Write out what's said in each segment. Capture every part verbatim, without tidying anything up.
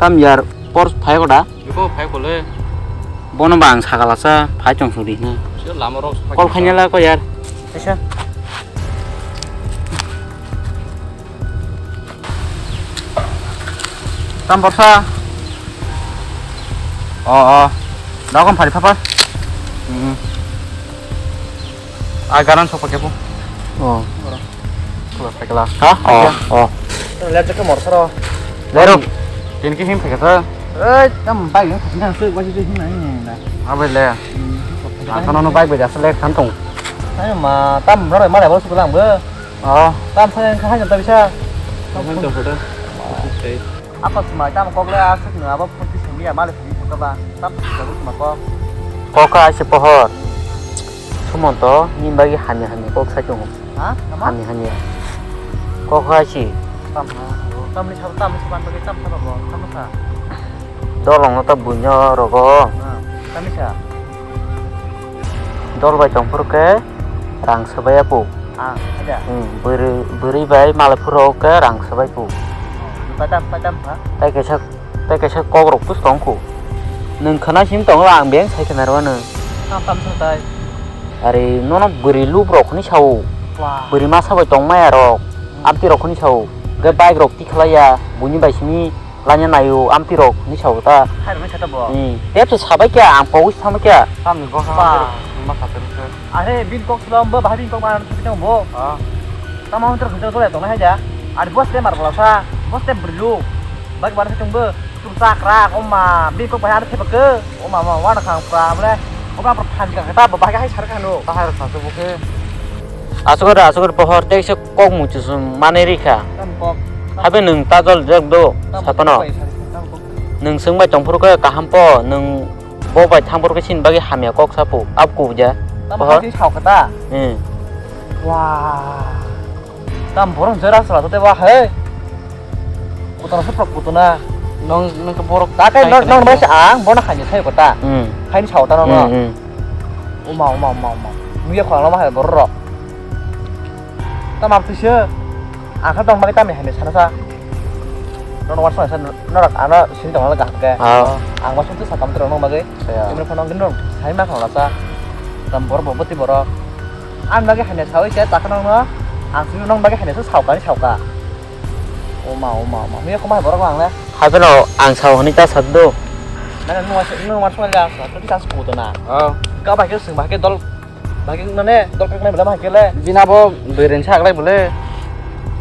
Tam yar por phai koda. Biko phai kole. Bono ba ang sakala sa phai tong suri na. Sio lama rok. Kol khanya la ko yar. Aisa. Tam borsa. O, o. Dagom phari phapar. Hmm. Ai ganan sok pakai po. O. Khula pakai la. Ha? O, o. Lihat cek mor saro. Lero. Tin ki him pakai sa. Eh, tam bai yang kasih nang sui wajib sui him nang ni na. Apa le? Hmm. Ang kono no bai bai jasa lek tang tong. Ayo ma tam roi ma le bos pulang be. O. Tam sa yang kahai jam ta bisa. Kahai jam ta. Apa semai tam kok le asuk na apa pun ti semi ya male semi kok ba. Tam sa bu semai kok. Kok ka si pohor. Sumonto ni bagi hani hani kok sa chung. Ha? Nama? Hani hani. Kok ka si. Tam ha. Tam ni sa tam ni sa ban bagi tam sa ba. Tam sa. Dolong no ta bunyo rogo. Ha. Tam ni sa. Dol bai tongphuru khe rang swbai ya pu. Ah, ada. Hmm, bwrwi, bwrwi bai malai phuru khe rang swbai pu. Patam, patam, ha? Tai kaisa, tai kaisa kok rok push tong khu. Nwng khwna sim tongo, ang beng sai khwna rw nwng. Tam, tam sa tai. Are, nono bwrwi lub rok hwnwi sao. Wah. Bwrwi masa bai tong maya rok. Hmm. Amtwi rok hwnwi sao. Ge bike rok tikhlai ya, buini bai simi. Lanya nayo amtwi rok ni sao ta. Hai rok ni sata bo. Hmm. Tep se sabai kya ang pogwi sabai kya. Tamni bokha ba. Ma khatir khe. Are bin kok slam bo bahai bin kok ma thik tong bo. Ah. Tamo hunter hunter dole tong hai ja. Are boss te mar bola sa. Boss te brilu. Bak bar thik tong bo. Tur sakra oma bin kok bahai thik ke. Oma ma wana khang pra ble. Oma pra phan ka ta bo bahai hai sar khano. Bahai rok sa bo khe. Asukar asukar pohor tei se kok muchusum manwi rikha. Tam kok. Habe nwng tajol jak do, tam sakono. Kok bai sari, tam kok. Nwng swng bai tongphuru khe kaham po, nwng bo bai thangphuru khe chini bagwi hamya kok sapu, abo kubui ja. Tam pohor. Hai sao kha ta? Hmm. Wah. Tam borok jera sala te wah he. Kutuna se prok kutuna. Nong, nong ke borok. Ta kai nong, nong bai sa ang, bono hanya sai kota. Hmm. Hain sao ta nong. Hmm, hmm. Uma, uma, uma, uma. Nuya khwlangma hai borok. Tamo twi se. Ang khe tong bagwi tamni hwnwi sana sa. Nono uansuk sa norok ano sini tong nang kaham khe. Ah. Ang uansuk twi sakam twi rok nang bagwi. Ya. Emre phano gwnang sai ma khwlangma sa. Tam borok bo bwtwi borok. Ang bagwi hwnwi sawi se ta khwlangno. Ang sini nang bagwi hwnwi se saukani sauka. Oma, oma, oma. Miya khoma borok ang le. Habeno ang sao hwnwi ta sak do. Nang nang uansuk nang uansuk le ang sa. Twi ta sku to na. Oh. Ka bai khe swng bai khe dol. Bagwi mane dol kaknai bwle ma hai kele. Bina bo bwrwi ni saklai bwle.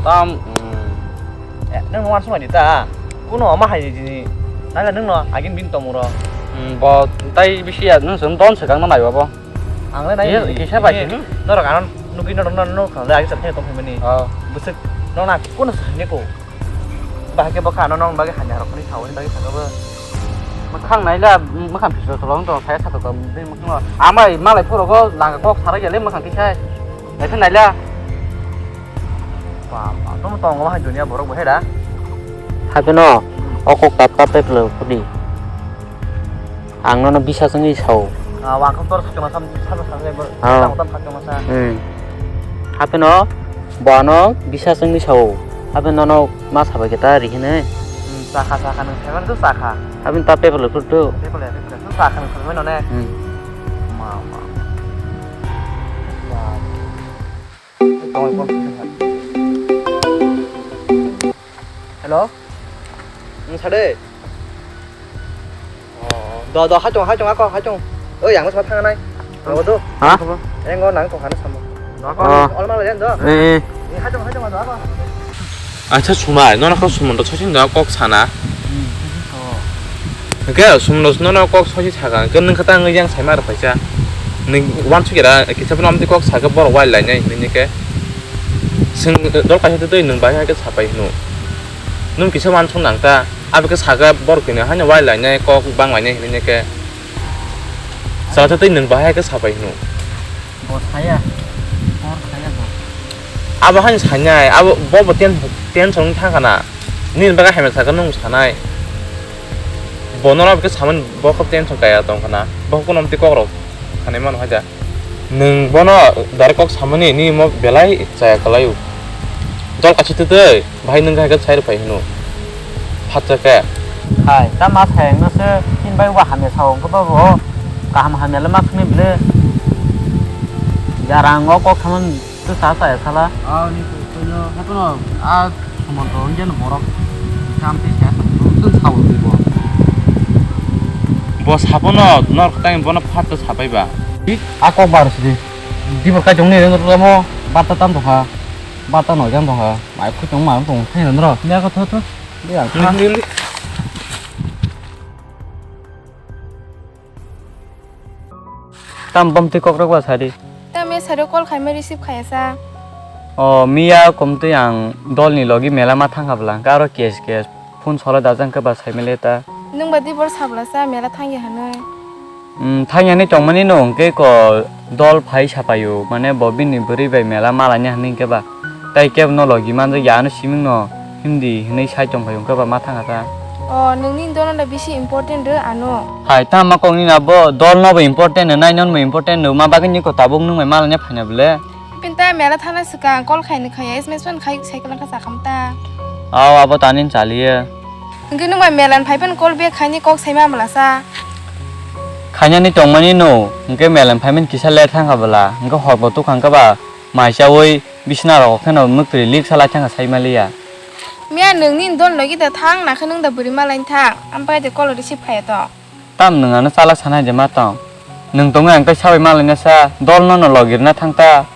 Tam, mm. Eh, nang nuan sumai di ta. Kuno ma hai jini. Nang nang no agin bin tomuro. Mm, bo tai bisi ya nang sum don se kang na nai bo. Ang le nai. Iya, kisa bai se, hmm? Norok ano nugui norok no no khang le agin sa thai tong phimani. Oh. Bwswk no na kuno sa ne ko. Bahai khe bwkha ano nong bagwi hamya rok phani sao hwnwi bagwi sakha bo. Mwkhang naila, mwkhang piso tolo wng tong, saya satok tong, bini mwkhang no. Amai malai phuru go langa kok sarai ya le mwkhang tisai. Naikhe naila. Ba, ba, tamo tongo hai dunia borok bo heda. Haikhe no, o kok tap tap tap le phudi. Ang nono bisa wngwi sao. Ah, wa kok tor sakhe masa, sakhe masa, sakhe masa. Ah. Tamo tam sakhe masa. Hmm. Hapheno bo ano bisa wngwi sao. Hapheno nono ma sabai khe ta ri hwnwi. Hmm, sakha, sakha, nwng saimano to sakha. Hapheno ta paper lo khutu. Paper lo, paper lo. Sakha nwng saimano ne. Hmm. Ma, ma. Wa. Tongwi phone kha. Hello? Nwng sade? Oh, do, do, hachong, hachong, ako, hachong. Oi, ang sama thangnai. Ang do. Ha? Engo nang tong hana samo. Oh. All mala jan do. Eh, eh. Eh, hachong, hachong, do, ako. Acha sumai, nono kok sumon do sosin do kok sana. Hmm, sosin so. Ke sumon do nono kok sosi saka. Ke nang kata ngi yang sai mar paisa. Ni wan sukira, kisa pun amti kok saka bor wai lai nai, ni ke. Sing dol kaisa tei nwng bai hai ke sapai hino. Nwng kisa wan sung nang ta. Abo khe sakha borok tini haino wai lainai kok bang lainai hinwi khe. Chwla tei nwng bahai khe sapai hino. Bo saya. Hor saya bo. Abo haino sanai, abo bo bo ten-, tension wng thang khana. Nini bagwi hamya sakha nwng sanai. Bono abo khe samani bo khe tension kaya tong khana. Bo kuno mtwi kok rok sanai mano haja. Nwng bono direct kok samani, nini mo belai chaya kwlaio. Dol kaisa twi twi, bahai nwng hai khe sai rwphai hino. Phatsa khe. Hai, ta ma sayang no se, tin bai wa hamya sao, ko ba bo, kaham hamya le ma sini bile. Jarang o kok thaman tu sa sa ya sala. Ah, ni ko, ko no, ha ko no, a, Sumonto, wngya no borok, kam te sa sa, tu sao tu bo. Bo sapono, nor kotang bono phat to sapai ba. A kok bar sidi, di bo kai jong ni reng ramo, bata tam to ha, bata no jang to ha, mai khu tong ma tong thai no ro. Ya ko tho tho. Dia. Tam bom twi kokrok ba sadi. Tam e sari call khaima receive khaya sa. O miya kom twi ang dol ni logi mela ma thang habla, hwnkhe aro case case phone solo da jang khe ba sai mele ta. Nwng ba di bor sabla sa mela thang ya hanoi. Hmm, thangyani tongmani no hwnkhe ko dol phai sapaio, mane bo bini bwrwi bai mela malaini hwnwi hwnkhe ba. Tai kebo no logi manjakya ano siming no Hindi hwnwi sai tongphai hwnkhe ba ma thangkha ta. O, nungni dol no bisi important rw ano. Hai, tama kok nini abo dol no bo important rwnai, non bo important rw, ma bagwi ni ko tabuk nung bai malaina phaina bwle. Pinta mela thana swkang call khaini khaya, S M S phone khai cycle kha sakam ta. Aw, abo tanin chaliye. Hwnkhe nwng bai melan phai phano call back khaini kok saima mala sa. Khainani tongmani no, hwnkhe melan phaiman kisa late thangkha bwla, hwnkhe hor bo tukhang khe ba mai chaui bisna rok kheno mwktwi lik salai thangkha sai maliya. Miya nwng nini dol logi da thang, nakhe nwng da bwrwi malaini thang, ampai de call receive khaya to. Tam nwng ano chalak sana je ma tong. Nwng tongwi ang tei sabai malaina sa, dol no no logi rwna thang ta.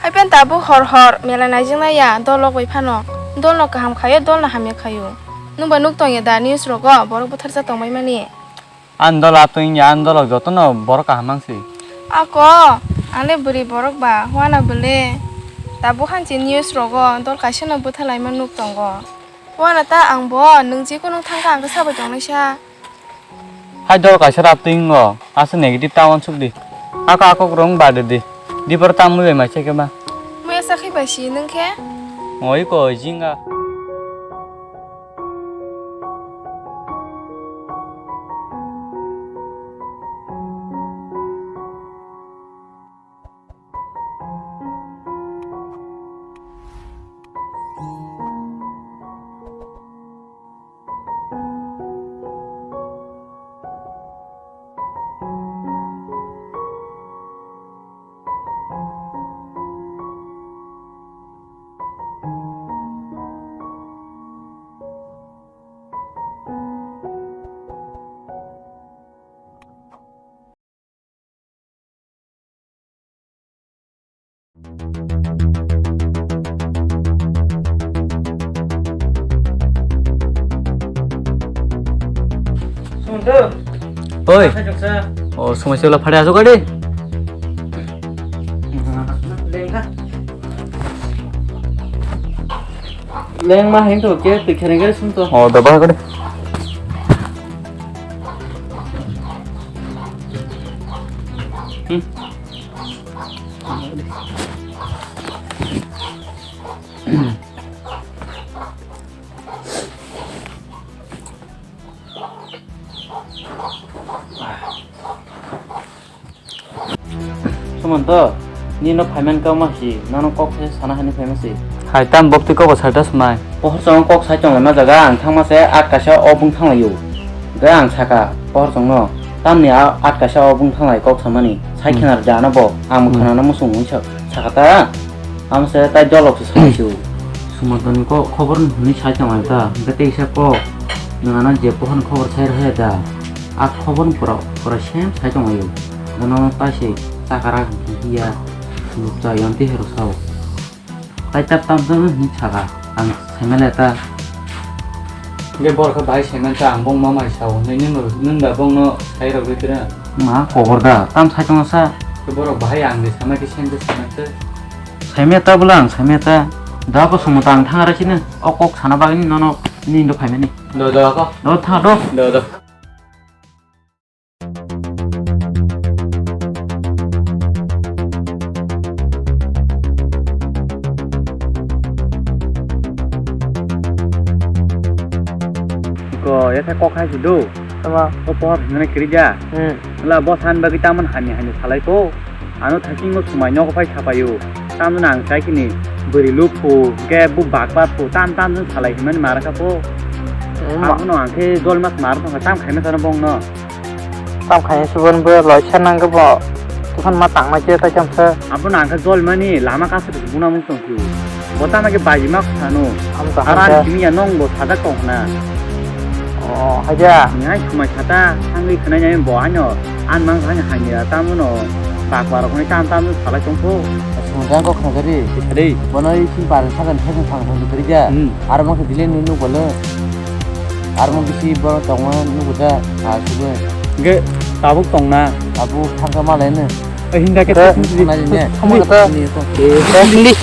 Hai phen tabuk hor hor mela naijak nai ya, dol rok bai phano. Dol no kaham khaio, dol no hamya khaio. Nwng ba nuk tong ya da news rogo, borok bwtharjak tong bai mani. Ani dol atwing ya, ani dol rok joto no borok kaham mang si. Ako, ang le bwrwi borok ba, wana bwle. Tabuk hanchi news rogo, dol kaisa no bwtha laima nuk tongo. Wana ta ang bo, nwng jikunu thang kha ang khe sabai tong nai sa. Hai dol kaisa rap twi wngo, aswk negative ta uansuk di. Ako ako kwrwng bade di. Dipor ta mui bai mai se khe ba. Mui asa khai bai si nwng khe? Oi ko jinga. Oi. O, sumai sela phade aso gari. Lengkha. Lengma heng to ke, te khere khere sum to. O, da ba gari. Hmm. Sumanto, nino phaiman kau ma si, nono kok se sana hani phaima si. Hai tam bok twi kok bo sarda sumai. Pohor chong kok sai chong ma jaga ang thangma se at kaisa o bung thanglaio. Ga ang saka pohor chong no, tamni a-, at kaisa o bung thanglai kok samani. Sai Hmm. khena jana bo, ang Hmm. khana no musung wi sa-, sakata. Amo se tai dolok se sai su. Sumanto ni kok khobor hwnwi sai tong lai ta, hwnkhe teisa kok nwng ano je pohor ni khobor sai rwya da. A khobor ni pura, pura same sai tong lai o. Bono tai se chakara hiya lukcha yon te hero sao. Tai tap tam tam hwnwi saka, ang sai ma le ta. Hwnkhe borok khe bahai sai man ta, ang bong ma mai sao, nini nwng da bong no sai rok ri kira. Ma khobor da, tam sai tong sa. Khe borok bahai ang de sama khe same de sama khe. Saimya ta bwla ang saimya ta. Da ko sumo ta ang thang ara sini. O kok sana bagini nono ni indo phaimani. Do do ko. Do tha do. Do do. Ko ya sa kok hai si do. Tama. O por hingna kiri ja. Hmm. La bo san bagwi tamon hani hani salai ko. Ano thakingo sumai nogo phai sapaio. Tamno ang sai kini bwrwi luphu, hwnkhe bu bakpa phu, tam tam jwn salai hinmani mara kha pho. Abono ang khe jol mas mar tong tam khaina sana bong no. Tam khaina subon bo loisa nang bo. Tuhan ma tang ma che ta cham sa. Abono ang khe jol mani lama kasu buna mung tong. Bo tamo khe baji ma sano. Ang ta Aran hanja. Simi ya nong bo sajak tong na. Oh, haja. Ngai sumai sata, ang wi khnai nai bo ano. An mang thani hani ya tamo no. Bakwa rok ni tam tam salai tong pho. Sumai ko khna gari. Dei. Bono i kin par sagan thang thang thang gari ja. Hmm. Ar mang dile nu nu bole. Ar mang bisi bono tongma nu buja. A sugo. Ge tabuk tong na. Tabuk thang ka malai ne. Hinda ke Khe, thung thung nai ne. Thung thung. Ni ko. Eh, hindi.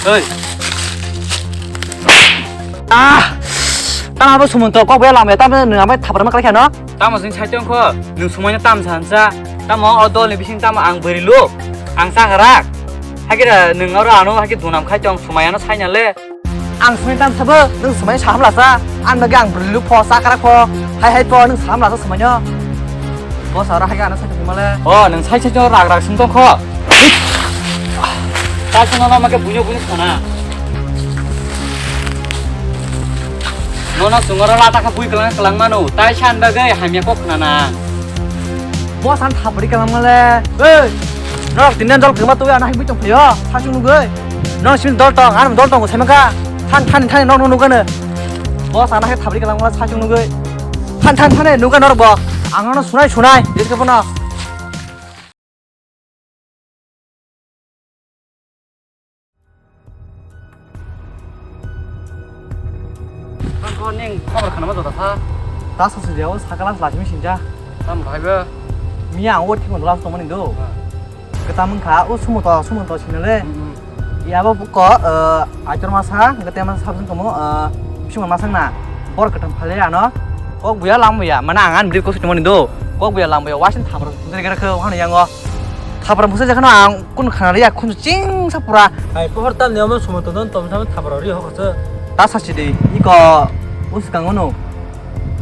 Oi. Ah! Tamo abo Sumonto kok bai lamaya, tamo nwng amai thapar ma kalaikha no? Tamo sing sai tongkho, nwng sumaino tam sansa, tamo o dolni bising tamo ang bwrwi lu, ang chakrak. Hakhe da nwng oro ano hakhe dunam khai tong sumai ano saina le. Ang sumai tam sabo, nwng sumai sa hamla sa, ang nagi ang bwrwi lu pho, chakrak pho, hai hai pho, nwng sa hamla sa sumaino. Boss aro hai gana sai tongmale. O, nwng sai sai rak rak sung tongkho. Ta sung no ma ke bunyo bunyo sana. Nono sung oro lata kha bui kelang kelang mano. Tai san bagwi hamya kok khna na. Boss an thapri kelang male. Ei, norok tinna dol kema tu ana hai bui tong phayo. Sa sung nugwi. Norok sini dol tong, ano dol tong sai maka. Than than than norok nugano. Boss an hai thapri kelang male sa sung nugwi. Than than than nugano norok bo. Ang ano sunai sunai. Dil ke bono. Ang kho ning khobor khna ma jota sa. Ta sa se jao sa kala lachimi sinja. Tam bhai ba. Miya ang wo thikon last tongmani do. Ha. Kwtam wngkha o Sumonto, Sumonto sinale. Hmm, hmm. Ya bo buko, eh, aitor masa, hwnkhe tema sabjwng tomo, eh, bising masa na. Bor kwtam phale ano. Kok buya lam buya, mana ang an bri kok tongmani do. Kok buya lam buya, wasin thamro. Jere khe hano yango. Thapra musa jakhano ang kun khana riya khun ching sa pura. Hai pohor tam ne omo Sumonto don tom sam thapra ri hokse. Ta sa chidi iko uskango no.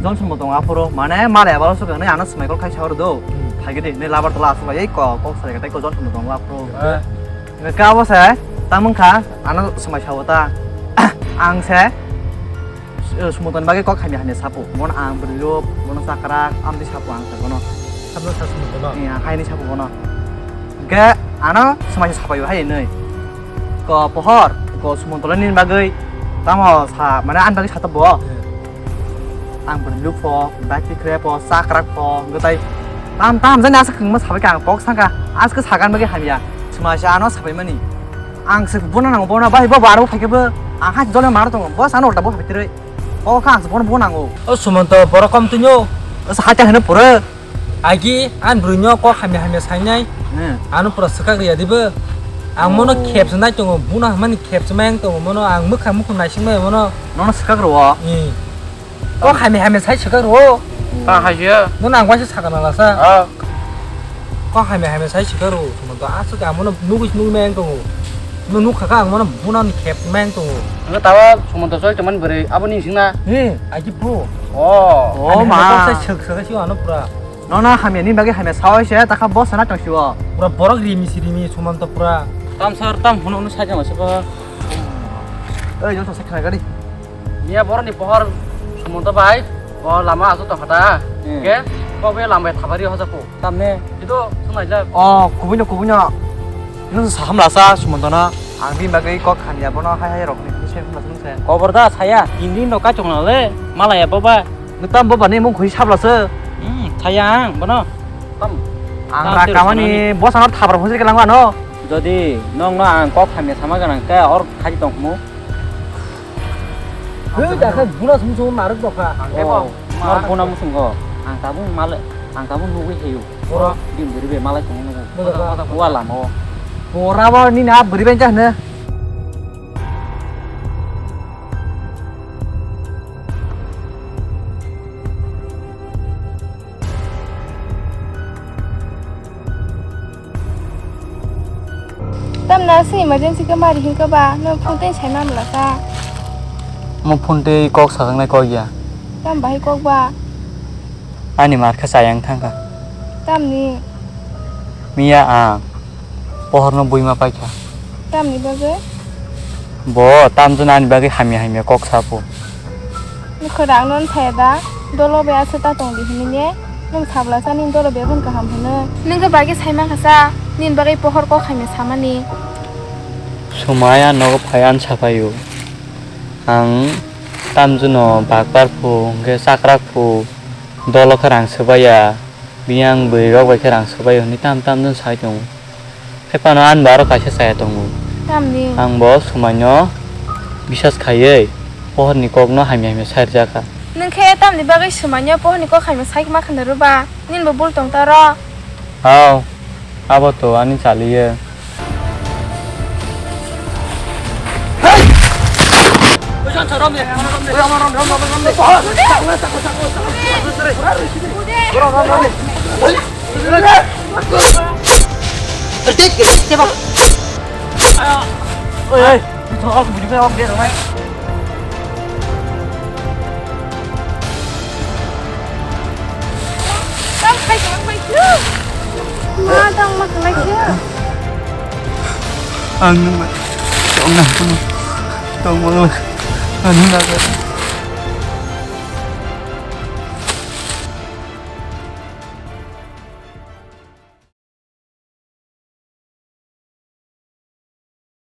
Jon Sumonto aphoro mane male abalo sukango ano smai kol khai sa hor do. Hmm. Phai gede ne labar tola asuk ai ko kok sa gede ko Jon Sumonto aphoro. Eh. Nge ka bo se tamung kha ano smai sa ta. Ang se. Eh, Sumonto ni bagwi kok hamya hamya sapo. Bono ang bwrwi rok, bono chakrak, amtwi sapo ang sa bono. Sabno sa Sumonto no? Iya, haini sapo bono. Hwnkhe ano swmai sapai hai hinwi. Ko pohor, ko Sumonto nini bagwi tamo sa, mane ani bagwi sato bo. Iya. Ang bwrwi rok pho, bike kre pho, chakrak pho, hwnkhe tai tam tam jani asa kwngma sabai kha ang kok sangkha, aske sagan bagwi hamya. Swmai sa ano sapai mani. Ang se bono nango bono, bai bo aro phaikhe bo. Ang ha jole mar tongo, bo sano ulta bo phaikhe. O kha ang se bono bo nango. O Sumonto borok kom tunyo. O sa hacha hino pura. Agi an brui nyo kok hamya hamya sainai. Hmm. Ano pura swkak riya dibo. Ang mono Oh. Khep se nai tongo, buna hamani khep se mayang tongo mono, ang mukha mukha naising mai mono. Nono swkak rwo. Hmm. Kok hamya hamya sai swkak rwo. Ta hai ya. Nono ang waisa sakana lasa. Ah. Kok hamya hamya sai swkak rwo. Sumonto aswk ang mono nugwi nugwi mayang tongo. Nwng nukha kha ang mano bunan khep mang tongo. Ang tawa Sumonto soi teman bwrwi abo ni singna. He, aji bro. Oh. Oh, ma. Sai sek sek si ano pura. Nono hamya ni bagwi hamya sawi se takha bo sana tong siwo. Pura borok rimi si rimi Sumonto pura. Tam sar tam hunu hunu sai jama se ba. Oi, jong sa khna gari. Niya borok ni pohor Sumonto bai. O lama asu tong khata. Hmm. Ke, kok be lambai thabari hoja po. Tamne? Ito, sunai jak. Oh, kubuino, kubuino. Nung sa hamla sa, Sumonto no. Ang bini bagwi kok hamya bono hai hai rok ni se hamla sung se. Kobor da saya, tin din rok kachung na le, malaya baba. Nung tam baba ni mung khui sabla se. Hmm, saya ang, bono. Tam. Ang Tam ra sir kamani, sunani. Boss ang thapra phunsi kelang ano. Jodi nong no ang kok hamya sama ganang te or khaji tong mu. Hei, da khe buna sung sung narwk tokha. Ang khe Oh, bo mar ma- buna musung go. Ang tabung mal, ang tabung nugwi heyu. Oro. Din beri be malai tong nung. Wa lama o. Bora bo nini a bwrwi bai cha hwno. Tamni aswk emergency khe mari hinkhe ba, nwng phone tei saima mlasa. Omo phone tei kok sajaknai kok ya. Tam bahai kok ba? Ani mar khe chayang thangkha. Tamni? Miya ang pohorno buima paikha. Tamni bagwi? Bo tamjani ani bagwi hamya hamya kok sapo. Khorang non phaya da, dolo bai aswk ta tong di hinwi ne, nwng sabla sa nini dolo bai phano kaham hwno. Nwng khe bagwi sai mankha sa, nini bagwi pohor kok hamya samani. Sumaya nogo phai an sapaio. Ang tamjano bakbar phu, hwnkhe chakrak phu, dolo khe rang swbaiya, biyang bwrwi rok bai khe rang swbaio hinwi tam tamjano sai tongo. Khe phano ani bo aro kaisa chaya tongo. Tamni? Ang bo swmaino bisas khaiwi pohorni kokno hamya hamya sai rwjakha. Nwng khe tamni bagwi swmaino pohorni kok hamya sai ma khnaro ba? Nini bo bul tong taro? Hao, abo to ani chaliye. Tang khai tang mai khe. Ma tang ma khlai khe. Ang nung ma tong nang tong tong ma ang nung na.